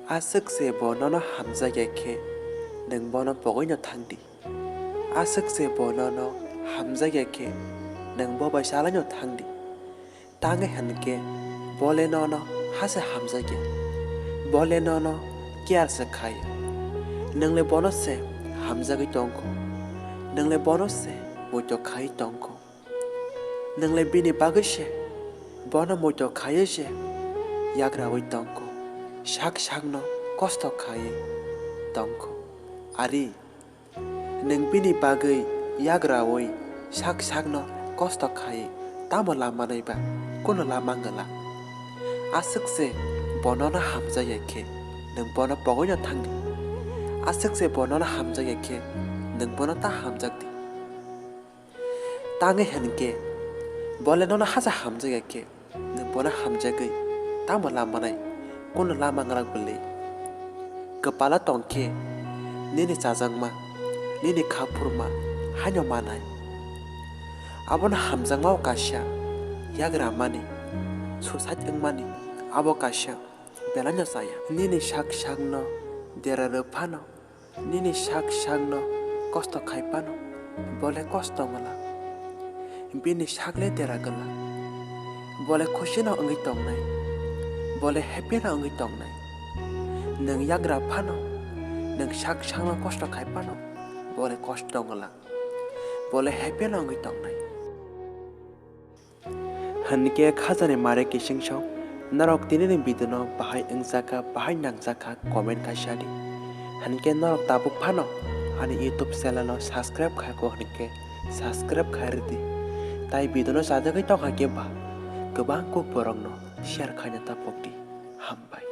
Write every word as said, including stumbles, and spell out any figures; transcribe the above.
Aswk se bo nono hamjakya khe, nwng bono pogwino thangdi. Aswk se bo nono hamjakya khe, nwng bo bai chalaino thangdi. Tangwi hwn khe bo le nono ha se hamjakya, bo le nono care se khaio. Nwng le bono se hamjagwi tongkho, nwng le bono se muitu khaiwi tongkho. Nwng le bini bagwi se bono muitu khaiwi se yagraui tongkho, sak sakno kosto khaiwi tongkho. Ari, nwng bini bagwi yagraui sak sakno kosto khaiwi tamo lamanai ba, kunu lama wngwla. Aswk se bo nono hamjakya khe, nwng bono pogwino thangdi. Aswk se bo nono hamjakya khe, nwng bono ta hamjakdi. Tangwi hwn khe bo le nono ha se hamjakya khe, nwng bono hamjagwi tamo lamanai, kunu lama wngwlak bwlwi. Kwpalo tong khe nini chajakma, nini kha phurma haino manai. Abono hamjakma o kaisa yagra mani, suicide wngmani abo kaisa belaino chaya. Nini sak sakno dera rw phano, nini sak sakno kosto khai phano, bo le kosto wngla. Bini sak le dera gwla. Bo le khusi no wngwi tongnai. Bo le happy no wngwi tongnai. Nwng yagra phano, nwng sak sakno kosto khai phano, bo le kosto wngla. Bo le happy no wngwi tongnai. Hwnkhe khajani mare kisingso, norok tinini video no bahai wngjakha, bahai nangjakha, comment kaisa di. Hwnkhe norok tabuk phano ani YouTube channel no subscribe khaiko hwnkhe subscribe khai rwdi. Tai video no chajagwi tongkha khe ba kwbang kuk borok no share khaina tapok di. Hambai.